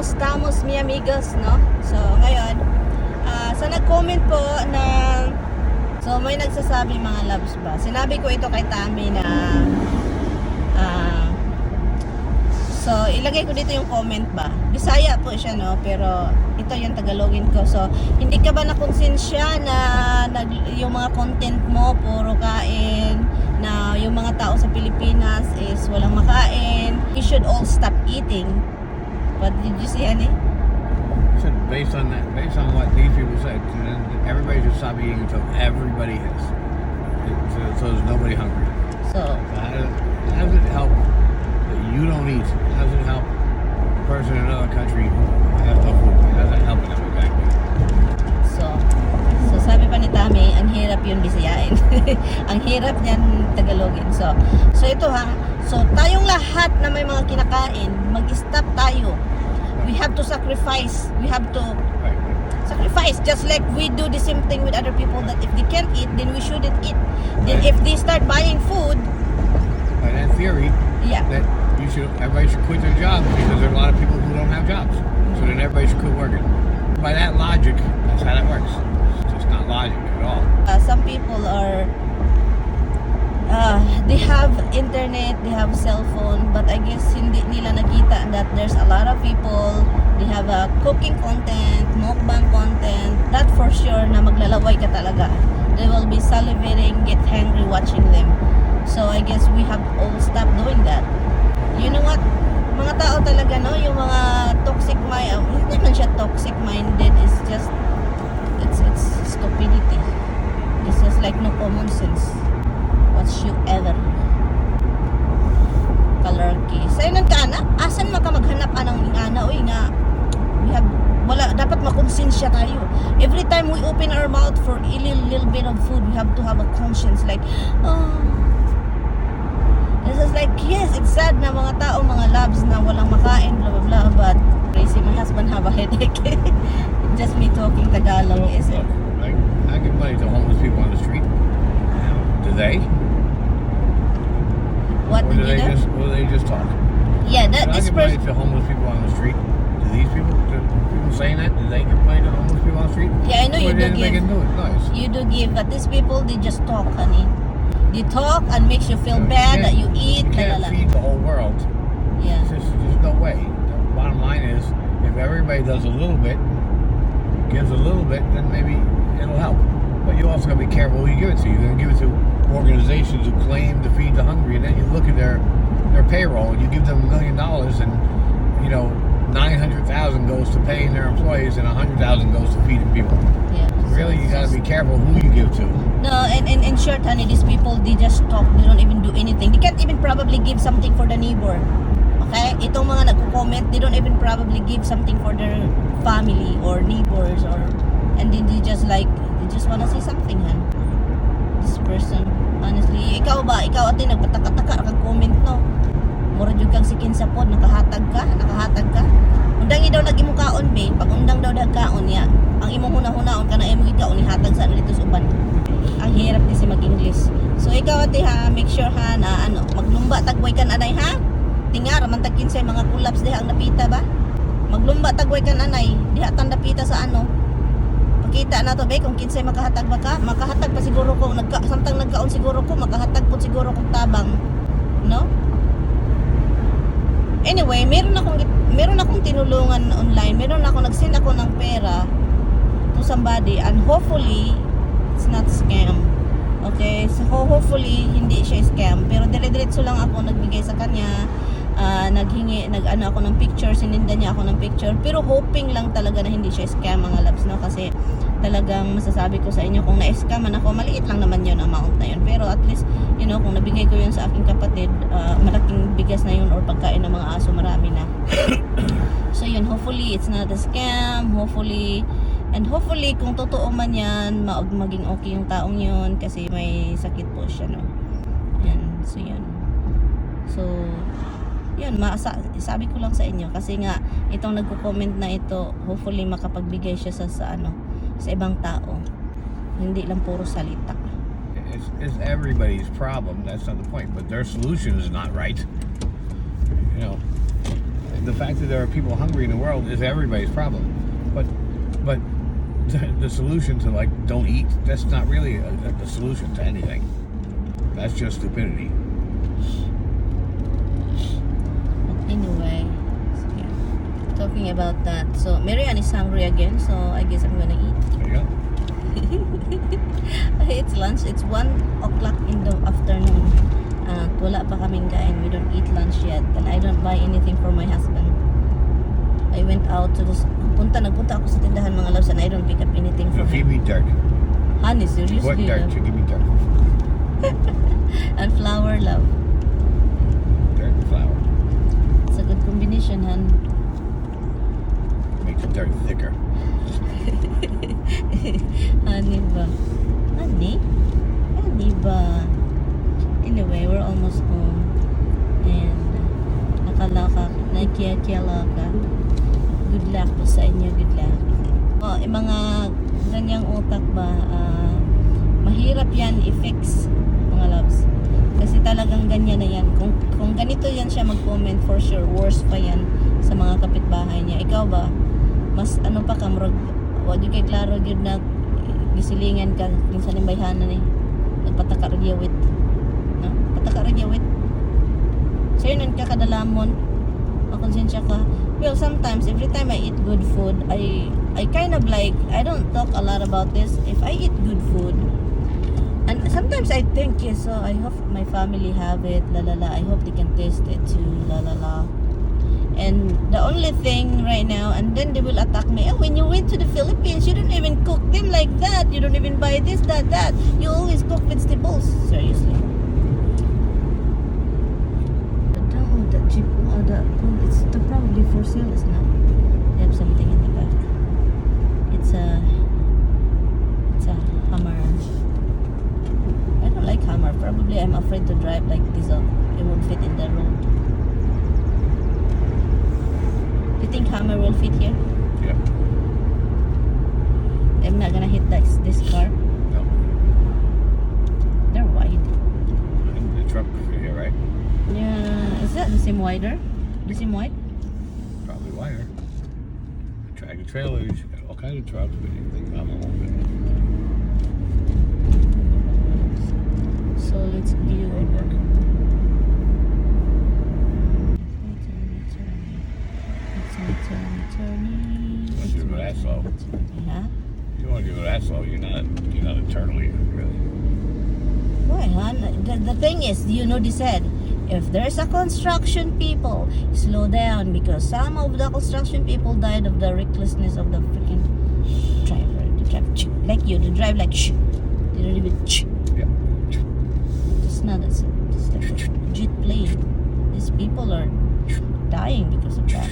Estamos, mi amigos, no? So, ngayon, sa nag-comment po na, so, may nagsasabi, mga loves ba? Sinabi ko ito kay Tami na, so, ilagay ko dito yung comment ba? Bisaya po siya, no? Pero, ito yung Tagalogin ko. So, hindi ka ba nakonsensya na yung mga content mo, puro kain, na yung mga tao sa Pilipinas is walang makain? We should all stop eating. What did you say, honey? So based on that, based on what these people said, then everybody should stop eating until everybody has. So there's nobody hungry. So, So how does it help that you don't eat? How does it help a person in another country who has no food? How's that helping them exactly? So sabi pa ni Tami, ang hirap yun bisayain. Ang hirap niyan Tagalogin. So ito ha. So tayong lahat na may mga kinakain, mag-stop tayo. We have to sacrifice. We have to sacrifice just like we do the same thing with other people, that if they can't eat, then we shouldn't eat. Then if they start buying food, By that theory, that you should everybody should quit their jobs because there are a lot of people who don't have jobs. So then everybody should quit working. By that logic, that's how that works. It's just not logic at all. Some people are they have internet, they have cell phone, but I guess hindi nila nakita that there's a lot of people, they have a cooking content, mukbang content, that for sure na maglalaway ka talaga. They will be salivating, get hungry watching them. So I guess we have all stopped doing that. You know what? Mga tao talaga, no? Yung mga toxic mind, hindi man siya toxic minded, it's just, it's stupidity. It's just like no common sense whatsoever. Kalarky. Sa'yo nang ka, ana? Asan man ka maghanap anang ana oy nga we have wala dapat makonsensya tayo. Every time we open our mouth for a little, little bit of food, we have to have a conscience like, "Oh." This is like, yes, it's sad na mga tao, mga loves na walang makain, blah, blah, blah, but crazy, my husband have a headache. Just me talking Tagalog is Look, I give money to homeless people on the street. Do they? What Or did do you they do? Just or do they just talk? Yeah, that When I this give money person to homeless people on the street, do these people, do people saying that, do they give money to homeless people on the street? Yeah, I know Or you do they make give. A noise? You do give, but these people, they just talk, honey. They talk and makes you feel You bad that you eat, You la la can't la. Feed the whole world. It's just, there's no way. The bottom line is, if everybody does a little bit, gives a little bit, then maybe it'll help. But you also got to be careful who you give it to. You're going to give it to organizations who claim to feed the hungry, and then you look at their payroll and you give them $1 million, and 900,000 goes to paying their employees, and 100,000 goes to feeding people. Really, you got to be careful who you give to. No, and in short, honey, these people, they just talk. They don't even do anything. They can't even probably give something for the neighbor. Okay? Itong mga nagko-comment, they don't even probably give something for their family or neighbors or, and then they just like, they just wanna say something, han. This person, honestly, ikaw ba, ikaw ate, nagpataka-taka kag comment, no? Mura jud kang sikin sa pod, nakahatag ka, nakahatag ka. Undangi daw nag imong kaon be, pag undang daw dag kaon niya, ang imong huna-hunaon kana imong ikaon ihatag sa ano dito sa uban. Ang hirap kasi mag-English. So ikaw ate ha, make sure ha na ano, maglumba tag way kan anay ha. Tinga ra man tag kinsay mga collapse diha ang dapita ba? Maglumba tag way kan anay, diha tan dapita sa ano. Pakita na to be kung kinsay makahatag ba ka. Makahatag pa siguro ko nagka samtang nagkaon siguro ko makahatag pud siguro kong tabang. No? Anyway, meron akong tinulungan online. Meron ako nag-send ako ng pera to somebody and hopefully it's not scam. Okay? So hopefully hindi siya scam, pero dire-diretso lang ako nagbigay sa kanya. Naghingi, nag-ano ako ng picture, sininda niya ako ng picture. Pero hoping lang talaga na hindi siya scam, mga loves, no? Kasi talagang masasabi ko sa inyo, kung na-scam man ako, maliit lang naman yun, amount na yun. Pero at least, kung nabigay ko yun sa aking kapatid, malaking bigas na yun or pagkain ng mga aso, marami na. So yun, hopefully it's not a scam. Hopefully, and hopefully kung totoo man yan, maging okay yung taong yun kasi may sakit po siya, no? Yan, so yun. So, yun, sabi ko lang sa inyo kasi nga itong nagko-comment na ito, hopefully makapagbigay siya sa ano, sa ibang tao. Hindi lang puro salita. It's everybody's problem. That's not the point. But their solution is not right. The fact that there are people hungry in the world is everybody's problem. But the solution to, like, don't eat, that's not really the solution to anything. That's just stupidity. But anyway, so yeah. Talking about that. So Marianne is hungry again, so I guess I'm gonna eat. There you go. It's lunch. It's 1 o'clock in the afternoon. At wala pa kaming kain. We don't eat lunch yet. And I don't buy anything for my husband. I went out to the... Nagpunta ako sa tindahan, mga loves, and I don't pick up anything for So feed him. Me dirt. Honey, What seriously, dirt? Love. You give me dirt. And flour, love. Dirt and flour. It's a good combination, hon. Makes the dirt thicker. Honey ba? Honey? Honey ba? Anyway, we're almost home. And nakalaka, nakiyakyalaka. Good luck po sa inyo, good luck. Oh, yung mga ganyang utak ba, ah, mahirap yan i-fix, mga loves. Kasi talagang ganyan na yan. Kung ganito yan siya mag-comment, for sure, worse pa yan sa mga kapitbahay niya. Ikaw ba, mas ano pa ka, murag, wa di kay klaro gyud na gisilingan ka kinsa ning bayhana ni. Nagpataka ra gyawit. No? Pataka ra gyawit. Sa'yo nun ka kadalamon. Makonsensya ka. Well, sometimes, every time I eat good food, I kind of like, I don't talk a lot about this. If I eat good food, and sometimes I think, yes, so I hope my family have it, la la la. I hope they can taste it too, la la la. And the only thing right now, and then they will attack me. "Oh, when you went to the Philippines, you don't even cook them like that. You don't even buy this, that, that. You always cook vegetables." Seriously. But oh, that jeep, oh, that, oh, it's the probably for sale, isn't it? They have something in the back. It's a Hummer. I don't like Hummer. Probably I'm afraid to drive like this. Oh, it won't fit in the road. You think Hummer will fit here? Yeah. I'm not gonna hit this car. No. They're wide. I think the truck fit here, right? Yeah, is that the same wider? The same wide? Probably wider. Tractor trailers, you got all kinds of trucks, but you think I'm a little bit. So let's view. Road work. Turn, turn, turn, turn. Once you go that slow. Huh? You want to go that slow, you're not a turtle either, really. Why, hon? The thing is, they said, if there's a construction people, slow down because some of the construction people died of the recklessness of the freaking driver. They drive like you, they drive like shh. They don't even ch. It's not, it's like a jet plane. These people are dying because of that.